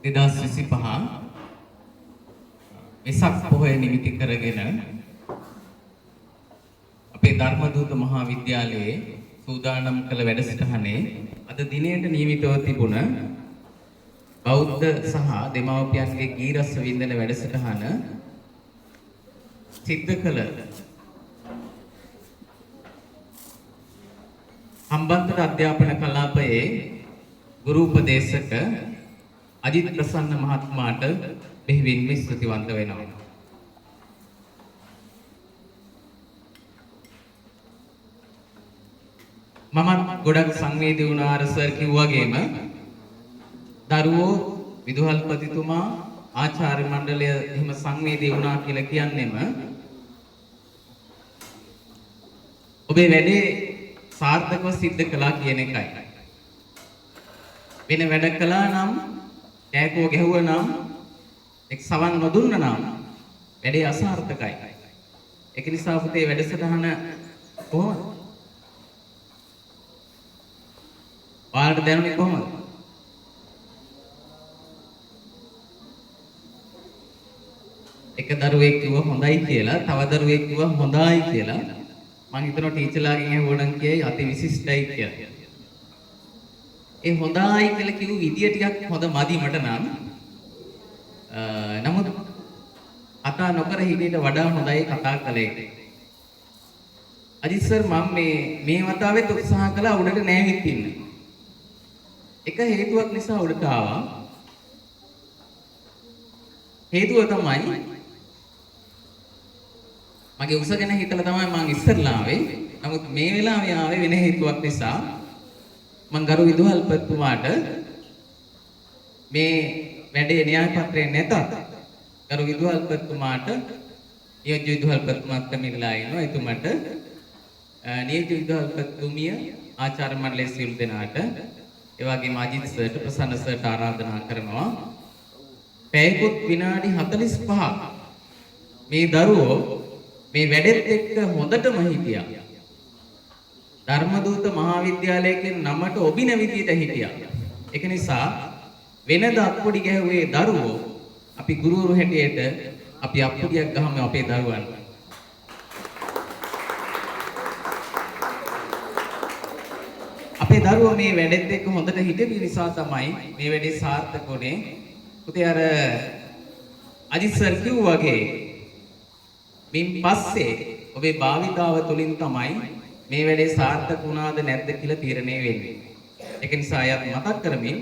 2025 Vesak පොහොය නිමිති කරගෙන අපේ ධර්මදූත මහා විද්‍යාලයේ සූදානම් කළ වැඩසටහනේ අද දිනයට නියමිතව තිබුණ බෞද්ධ සහ දෙමව්පියන්ගේ ගී රස වින්දන වැඩසටහන සිද්ධ කළ හම්බන්තොට අධ්‍යාපන කලාපයේ ගුරු උපදේශක අජිත් ප්‍රසන්න මහත්මයාට බෙහෙවින්ම ස්තුතිවන්ත වෙනවා. මමත් ගොඩක් සංවේදී වුණා අර සර් කිව්වාගේම දරුවෝ විදුහල්පතිතුමා ආචාර්ය මණ්ඩලය එහෙම සංවේදී වුණා කියලා කියන්නෙම ඔබේ වැඩේ සාර්ථකව සිද්ධ කළා කියන එකයි. වෙන වැඩ කළා නම් කෑකෝ ගැහුවා නම් එක් සවන් නොදුන්න නම් වැඩේ අසාර්ථකයි. ඒක නිසා පුතේ වැඩසටහන කොහොමද? ඔයාලට දැනුනේ කොහොමද? එක දරුවෙක් කිව්වා හොඳයි කියලා, තව දරුවෙක් කිව්වා හොඳයි කියලා. මං හිතනවා ටීචර්ලාගෙන් ඇහුවා නම් කියයි අති විශිෂ්ටයි කියලා. ඒ හොඳයි කියලා කිව්ව විදිය ටිකක් හොඳ මදි මට නම්. නමුත් කතා නොකර හිටියට වඩා හොඳයි කතා කළේ. අජිත් සර් මම මේ වතාවෙත් උත්සාහ කළා උඩට නෑවිත් ඉන්න. එක හේතුවක් නිසා උඩට ආවා. හේතුව තමයි මගේ උස ගැන හිතලා තමයි මං ඉස්සරලා ආවේ. නමුත් මේ වෙලාවේ ආවේ වෙන හේතුවක් නිසා. මං ගරු විදුහල්පතිතුමාට මේ වැඩේ න්‍යාය පත්‍රය නැතත් ගරු විදුහල්පතිතුමාට නියෝජ්‍ය විදුහල්පතිතුමාත් පැමිණලා ඉන්නවා. එතුමාට නියෝජ්‍ය විදුහල්පතිතුමිය ආචාර්ය මණ්ඩලයේ සියලු දෙනාට ඒ වගේම අජිත් සර්ට ප්‍රසන්න සර්ට ආරාධනා කරනවා. පැයකුත් විනාඩි 45ක් මේ දරුවෝ මේ වැඩෙත් එක්ක හොඳටම හිටියා. ධර්මදූත මහාවිද්‍යාලය කියන නමට ඔබින විදියට හිටියා. ඒක නිසා වෙනද අප්පුඩි ගැහුවේ දරුවෝ අපි ගුරුවරු හැටියට අපි අප්පුඩියක් ගහමු අපේ දරුවන්ට. අපේ දරුවෝ මේ වැඩෙත් එක්ක හොඳට හිටපු නිසා තමයි මේ වැඩේ සාර්ථක වුණේ. පුතේ අර අජිත් සර් කිව්වා වගේ මින් පස්සේ ඔබේ භාවිතාව තුලින් තමයි මේ වැඩේ සාර්ථක වුණාද නැද්ද කියලා තීරණය වෙන්නේ. ඒක නිසා අයත් මතක් කරමින්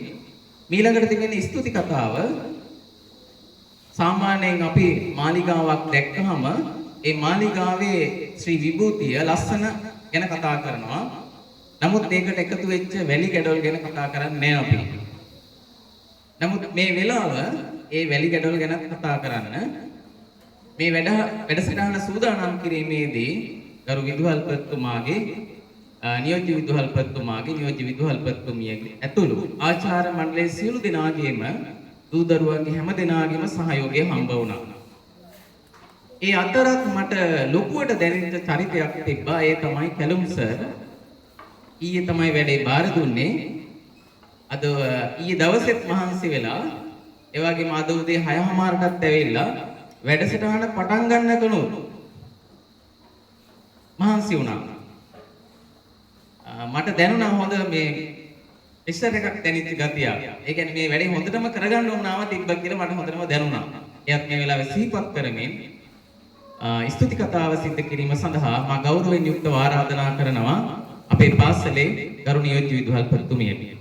මීළඟට තිබෙන ස්තුති කතාව සාමාන්‍යයෙන් අපි මාලිගාවක් දැක්කහම ඒ මාලිගාවේ ශ්‍රී විභූතිය ලස්සන ගැන කතා කරනවා. නමුත් ඒකට එකතු වෙච්ච වැලි ගැඩොල් ගැන කතා කරන්නේ නැහැ අපි. නමුත් මේ වෙලාව ඒ වැලි ගැඩොල් ගැන කතා කරන්න මේ වැඩසටහන සූදානම් කිරීමේදී ගරු විදුහල්පතිතුමාගේ නියෝජ්‍ය විදුහල්පතිතුමාගේ නියෝජ්‍ය විදුහල්පතිතුමියගේ ඇතුළු ආචාර්ය මණ්ඩලයේ සියලු දෙනාගේම දූ දරුවන්ගේ හැම දෙනාගේම සහයෝගය හම්බ වුණා. ඒ අතරත් මට ලොකුවට දැනෙච්ච චරිතයක් තිබ්බා. ඒ තමයි කැලුම් සර්. ඊයේ තමයි වැඩේ බාර දුන්නේ. අද ඊයේ දවසෙත් මහන්සි වෙලා ඒ වගේම අද උදේ 6:30ටත් ඇවිල්ලා වැඩසටහන පටන් ගන්නකනොත් මහන්සි වුණා. මට දැනුණා හොඳ මේ ප්‍රෙෂර් එකක් දැනෙච්ච ගතියක්. ඒ කියන්නේ මේ වැඩේ හොඳටම කරගන්න ඕනාව තිබ්බා කියලා මට හොඳටම දැනුණා. එයත් මේ වෙලාවේ සිහිපත් කරමින් ස්තුති කතාව සිද්ධ කිරීම සඳහා මා ගෞරවයෙන් යුක්තව ආරාධනා කරනවා අපේ පාසලේ ගරු නියෝජ්‍ය විදුහල්පතිතුමියට.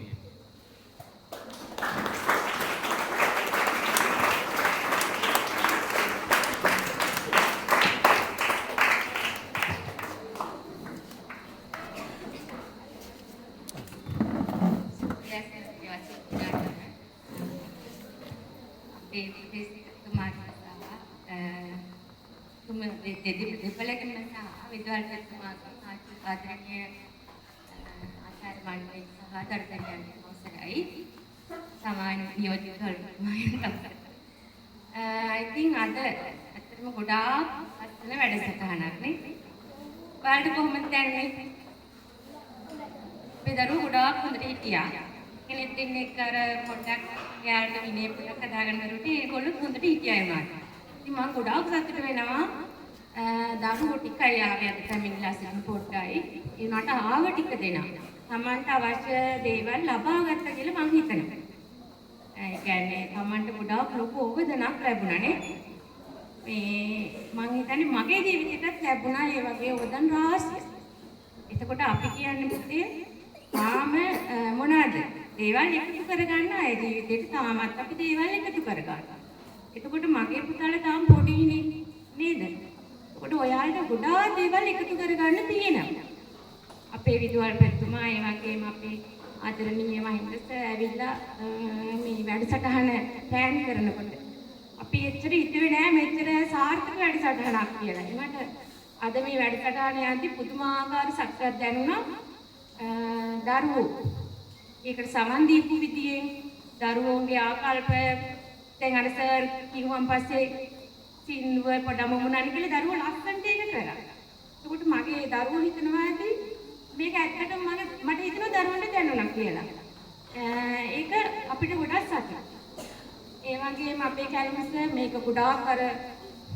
ආදරණීය ආචාර්ය මණ්ඩලය සහ දරුදරියන්ට අවසරයි. සමාන නියෝජ්‍ය විදුහල්පතිතුමාගෙන් අවසරයි. ඉතින් අද ඇත්තටම ගොඩාක් ලස්සන වැඩසටහනක් නේ. ඔයාලට කොහොමද දැනෙන්නේ? අපේ දරුවෝ ගොඩාක් හොඳට හිටියා. කෙනෙක් දෙන්නෙක් අර පොඩ්ඩක් එයාලට විනය පොතක් හදාගන්න බැරුවට ඒගොල්ලෝ හොඳට හිටියා ඒ වුණාට. ඉතින් මං ගොඩාක් සතුටු වෙනවා. දරුවෝ ටිකයි ආවේ අද පැමිණිලා සිටින පොඩ්ඩයි. ඒ වුණාට ආව ටික දෙනා තමන්ට අවශ්‍ය දේවල් ලබා ගත්තා කියලා මං හිතනවා. ඒ කියන්නේ තමන්ට ගොඩාක් ලොකු ඕවදනක් ලැබුණා නේ. මේ මං හිතන්නේ මගේ ජීවිතේටත් ලැබුණා ඒ වගේ ඕවදන් රාශියක්. එතකොට අපි කියන්නේ පුතේ තාම මොනවාද? දේවල් එකතු කරගන්න අය ජීවිතේට තාමත් අපි දේවල් එකතු කරගන්නවා. එතකොට මගේ පුතාලා තාම පොඩිනේ නේද? එතකොට ඔයාලට ගොඩාක් දේවල් එකතු කරගන්න තියෙනවා. අපේ විදුහල්පතිතුමා ඒ වගේම අපේ ආදරණීය මහින්ද සර් ඇවිල්ලා මේ වැඩසටහන ප්ලෑන් කරනකොට අපි එච්චර හිතුවේ නෑ මෙච්චර සාර්ථක වැඩසටහනක් කියලා. ඒකට අද මේ වැඩසටහන යද්දි පුදුමාකාර සතුටක් දැනුණා. දරුවෝ ඒකට සමන් දීපු විදියෙන් දරුවෝන්ගේ ආකල්ප දැන් අර සර් කිව්වන් පස්සේ සින්දුව පොඩ මොමුණන් කියලා දරුවෝ ලස්සනට ඒක කරා. එතකොට මගේ දරුවෝ හිතනවා ඇති මේක ඇත්තටම මට හිතෙනවා දරුවන්ට දැනුණා කියලා. ඒක අපිට ගොඩක් සතුටුයි. ඒ වගේම අපේ කැලුම් සර් මේක ගොඩාක් අර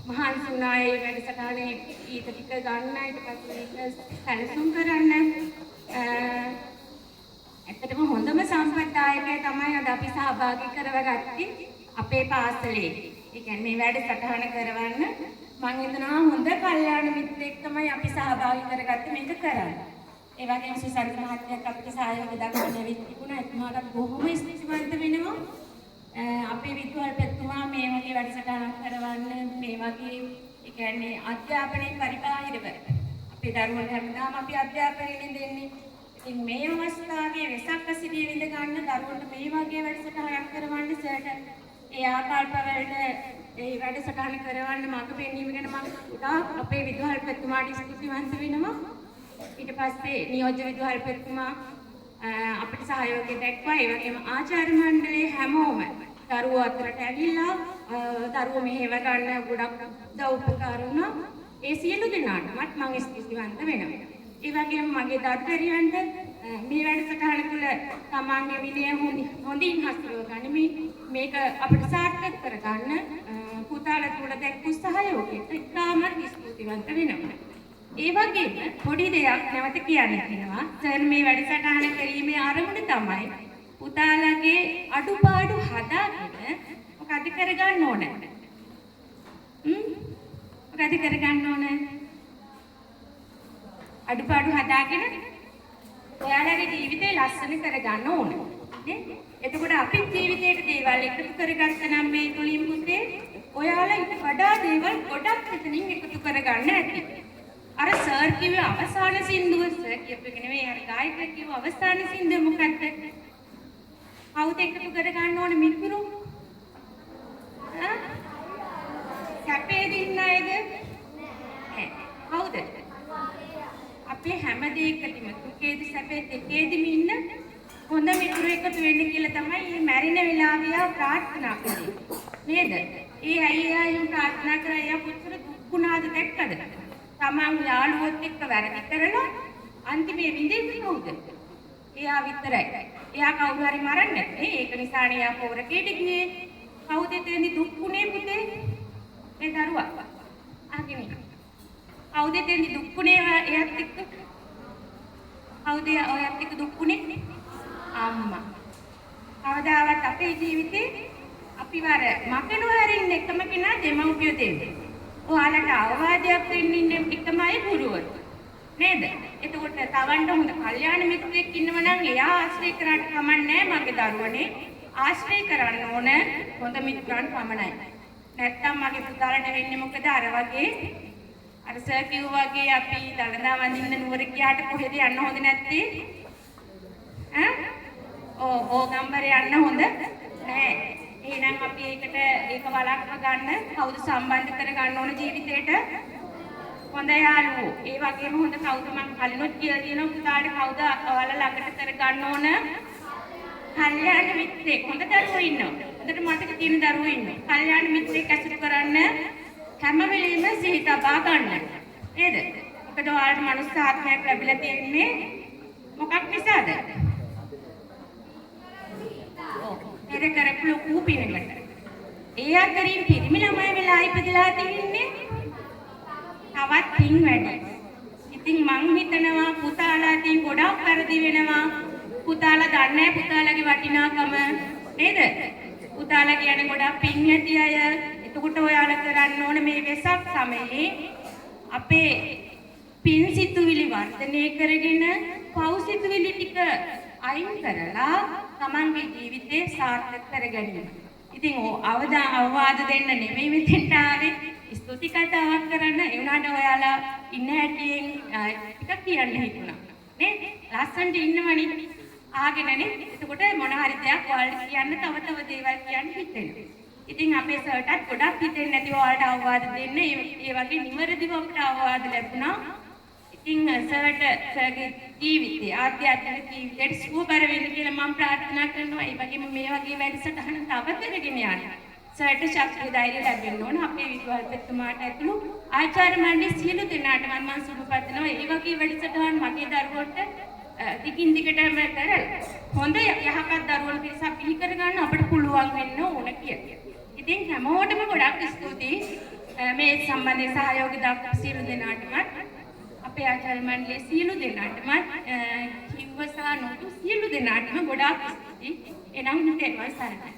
මහන්සි වුණා ඒ වැඩසටහනේ ගීත ටික ගන්න ඊට පස්සේ මේක සැලසුම් කරන්න. ඇත්තටම හොඳම සම්පත්දායකය තමයි අද අපි සහභාගී කරවගත්තේ අපේ පාසලේ. ඒ කියන්නේ මේ වැඩසටහන කරවන්න මං හිතනවා හොඳ කල්යාණ මිත්‍රයෙක් තමයි අපි සහභාගී කරගත්තේ මේක කරන්න. ඒ වගේම සුසන්ත මහත්මයාත් අපිට සහයෝගය දක්වන්න ඇවිත් තිබුණා. එතුමාටත් බොහොම ස්තුතිවන්ත වෙනවා. අපේ විදුහල්පතිතුමා මේ වගේ වැඩසටහනක් කරවන්න මේ වගේ ඒ කියන්නේ අධ්‍යාපනයෙන් පරිබාහිරව අපේ දරුවන්ට හැමදාම අපි අධ්‍යාපනයෙන් දෙන්නේ. ඉතින් මේ අවස්ථාවේ වෙසක් අසිරිය විඳ ගන්න දරුවන්ට මේ වගේ වැඩසටහනක් කරවන්න සර්ට ඒ ආකල්ප වලට ඒ වැඩසටහන කරවන්න මඟ පෙන්වීම ගැන මම ගොඩාක් අපේ විදුහල්පතිතුමාට ස්තුතිවන්ත වෙනවා. ඊට පස්සේ නියෝජ්‍ය විදුහල්පතිතුමා අපිට සහයෝගය දැක්වුවා. ඒ වගේම ආචාර්ය මණ්ඩලයේ හැමෝම දරුවෝ අතරට ඇවිල්ලා දරුවෝ මෙහෙව ගන්න ගොඩක් උදව් උපකාර වුණා. ඒ සියලු දෙනාටමත් මම ස්තුතිවන්ත වෙනවා. ඒ වගේම මගේ දරුදරියන්ට මේ වැඩසටහන තුළ තමන්ගේ විනය හොඳින් හසුරව ගනිමින් මේක අපිට සාර්ථක කරගන්න පුතාලා තුළ දැක්වූ සහයෝගයට ඉතාමත් ස්තුතිවන්ත වෙනවා. ඒ වගේම පොඩි දෙයක් නැවත කියන්න තියෙනවා. සර් මේ වැඩසටහන කිරීමේ අරමුණ තමයි පුතාලගේ අඩුපාඩු හදාගෙන මොකද කරගන්න ඕන? මොකද කරගන්න ඕන? අඩුපාඩු හදාගෙන ඔයාලගේ ජීවිතේ ලස්සන කරගන්න ඕන. නේ? එතකොට අපි ජීවිතේට දේවල් එකතු කරගත්තා නම් මේ තුලින් පුතේ ඔයාලා ඊට වඩා දේවල් ගොඩක් එතනින් එකතු කරගන්න ඇති. අර සර් කිව්වේ අවසාන සින්දුව සර් කියපු එක නෙවෙයි අර ගායකයා කිව්ව අවසාන සින්දුව මොකක්ද? කවුද එකතු කරගන්න ඕන මිතුරු? ඈ? සැපේ දින්න අයද? නෑ. කවුද? අපේ හැම දෙයකදීම දුකේදී සැපේ දෙකේදීම ඉන්න හොඳ මිතුරු එකතු වෙන්න කියලා තමයි මේ මැරෙන වෙලාවේ එයා ප්‍රාර්ථනා කරේ. නේද? ඒ ඇයි එයා එහෙම ප්‍රාර්ථනා කරා? එයා කොච්චර දුක් වුණාද දැක්කද? තමන් යාළුවොත් එක්ක වැරදි කරලා අන්තිමේ විඳින්නේ කවුද? එයා විතරයි. එයා කවුරු හරි මරන්නේ නේ. ඒක නිසානේ එයා පෝරකේට ගියේ. කවුද එතෙන්දි දුක් වුණේ පුතේ? මේ දරුවා. අහගෙන ඉන්න. කවුද එතෙන්දි දුක් වුණේ එයාත් එක්ක? කවුද ඔයත් එක්ක දුක් වුණේ? අම්මා. කවදාවත් අපේ ජීවිතේ අපි වර මග නොහැරින්න එකම කෙනා දෙමව්පියෝ දෙන්නේ. ඔයාලට අවවාදයක් දෙන්න ඉන්න එකම අය ගුරුවරු. නේද? එතකොට තවන්න හොඳ කල්යාණ මිත්‍රයෙක් ඉන්නව නම් එයා ආශ්‍රය කරාට කමක් නෑ මගේ දරුවනේ. ආශ්‍රය කරන්න ඕන හොඳ මිත්‍රයන් පමණයි. නැත්තම් මගේ පුතාලට වෙන්නේ මොකද? අර වගේ අර සර් කිව්වා වගේ අපි දළදා වඳින්න නුවර ගියාට කොහෙද යන්න හොඳ නැත්තේ? ඈ? ඔව් බෝගම්බර යන්න හොඳ නෑ. එහෙනම් අපි ඒකට ඒක වළක්ව ගන්න කවුද සම්බන්ධ කර ගන්න ඕන ජීවිතේට? හොඳ යාළුවෝ. ඒ වගේම හොඳ කවුද මං කලිනුත් කියලා තියෙනවා පුතාට කවුද ඔයාලා ළඟට කර ගන්න ඕන? කල්යාණ මිත්‍රයෙක්. හොඳ දරුවෝ ඉන්නවා. හොඳට මතක තියෙන දරුවෝ ඉන්නවා. කල්යාණ මිත්‍රයෙක් ඇසුරු කරන්න හැම වෙලෙම සිහි තබා ගන්න. නේද? මොකද ඔයාලට මනුස්ස ආත්මයක් ලැබිලා තියෙන්නේ මොකක් නිසාද? ඔව්. පෙර කරපු ලොකු පිනකට. ඒ අතරින් පිරිමි ළමයි වෙලා ඉපදලා තියෙන්නේ තවත් පින් වැඩි. ඉතින් මං හිතනවා පුතාලා ඉතින් ගොඩාක් වැරදි වෙනවා. පුතාලා දන්නේ නැහැ පුතාලාගේ වටිනාකම නේද? පුතාලා කියන්නේ ගොඩාක් පින් ඇති අය. එතකොට ඔයාලා කරන්න ඕන මේ වෙසක් සමයේ අපේ පින් සිතුවිලි වර්ධනය කරගෙන පව් සිතුවිලි ටික අයින් කරලා තමන්ගේ ජීවිතේ සාර්ථක කරගැනීම. ඉතින් අවවාද දෙන්න නෙමෙයි මෙතෙන්ට ආවේ. ස්තුති කතාවක් කරන්න. ඒ වුණාට ඔයාලා ඉන්න හැටියෙන් ටිකක් කියන්න හිතුණා. නේ? ලස්සනට ඉන්නවනේ. ආගෙන නේ. එතකොට මොන හරි දෙයක් ඔයාලට කියන්න තව තව දේවල් කියන්න හිතෙනවා. ඉතින් අපේ සර්ටත් ගොඩක් හිතෙන්නේ නැතිව ඔයාලට අවවාද දෙන්න. ඒ වගේ නිවැරදිව අපිට අවවාද ලැබුණා. ඉතින් සර්ට සර්ගේ ජීවිතේ ආධ්‍යාත්මික ජීවිතයට සුවබර වෙන්න කියලා මම ප්‍රාර්ථනා කරනවා. ඒ වගේම මේ වගේ වැඩසටහන තව කරගෙන යන්න. සර්ට ශක්තිය ධෛර්යය ලැබෙන්න ඕන. අපේ විදුහල්පතිතුමාට ඇතුළු ආචාර්ය මණ්ඩලයේ සියලු දෙනාටම මම සුබ පතනවා. ඒ වගේ වැඩසටහන් මගේ දරුවන්ට දිගින් දිගටම කරලා හොඳ යහපත් දරුවන් පිරිසක් බිහි කරගන්න අපිට පුළුවන් වෙන්න ඕන කියලා. ඉතින් හැමෝටම ගොඩක් ස්තුතියි. මේ සම්බන්ධයෙන් සහයෝගය දක්වපු සියලු දෙනාටම, අපේ ආචාර්ය මණ්ඩලයේ සියලු දෙනාටම, කිව්ව සහ නොකිව් සියලු දෙනාටම ගොඩාක් ස්තුතියි. එනම් තෙරුවන් සරණයි.